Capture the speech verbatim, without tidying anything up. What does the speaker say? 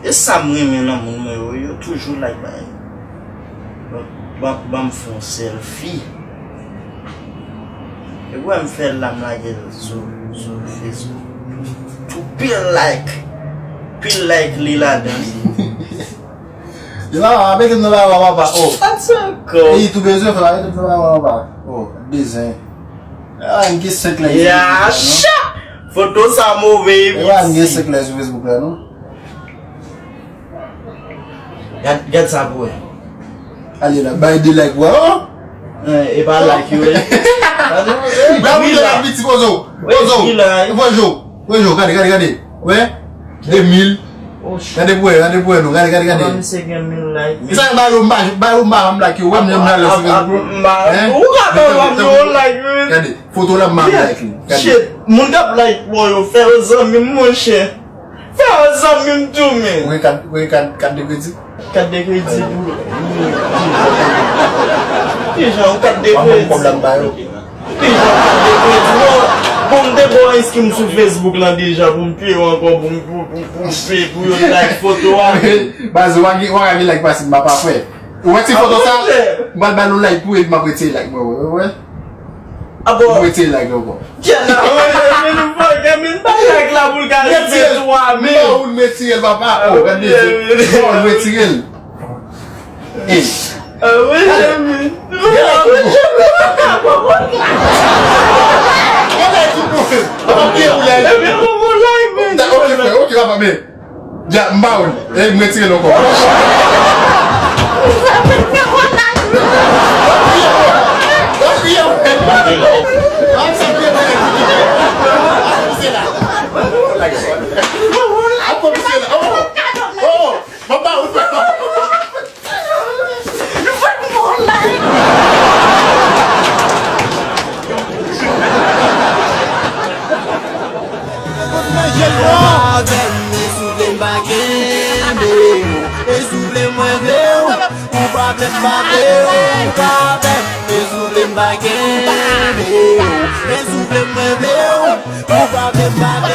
E sa m renmen nan moun mwen yo, yo toujou like bagay. Ban, ban, ban m fè yon selfie. E wè m fè l la, m lage l sou, sou Facebook. Tou pil like. Pil like li ladan li. Yo, papa, mete m nan bagay, papa. Oh. Sa t ankò? Eyi, tou bezwen fè la, mete m nan bagay, papa. Oh, dezen. Ah, m gen senk like sou Facebook la, non? Foto sa move. Ewa, m gen senk like sou Facebook la, non? Gad, gad sa pou wè. Ale la, bay de like, wè, oh! Eh, e pa like yo ye. Ba mwen de like, piti, poze w. Poze w. Wè, jo. Wè, jo, gade, gade, gade. Wè, de mil. Gade pou wè, gade pou wè, non. Gade, gade, gade. Misye gen mil like. Sa ba yo, m ba, ba yo, m ba, m like yo. Wè, m nan like yo. Hein? Ou ka ba yo, m like yo. Gade, foto la, m ba, m like li. Gade. Shit, moun k ap like pou yo, fè yo zanmi m, monchè. Fè yo zanmi m tou, men. Ou gen kat, ou gen kat, kat de kredi? Kat de kredi pou. Kijan yon kat de kredi? Kijan yon kat de kredi? Non. Bon, m te ba w enskim sou Facebook lan deja pou m peye w ankò pou m, pou, pou, pou m peye pou yo like foto a. Baz, w a gen, w a gen like pase m pa pa fè. Ou wè ti foto sa? M pral ba nou like pou epi m ap retire like mwen, wè, wè. Abo. Ou retire like la ankò. Kèt la, wè, men nou fòkè, men bay like la pou l ka rive twa mil. Ba ou retire l, papa. Oh, gade. Ba ou retire l. Ey. Ah, wi, Jemmy. Gade. Gade tout moun. Papa, piye ou like. Ebyen, bon, bon, like, men. Ok, frè, ok, papa, men. Dja, m ba ou l. E, m retire l ankò. Avè m, e si w vle m pa kenbe w. E si w vle mwen vle w, ou pa vle m pa vle w. Ou pa avè m, e si w vle m pa kenbe w. E si w vle mwen vle w, ou pa vle m pa vle w.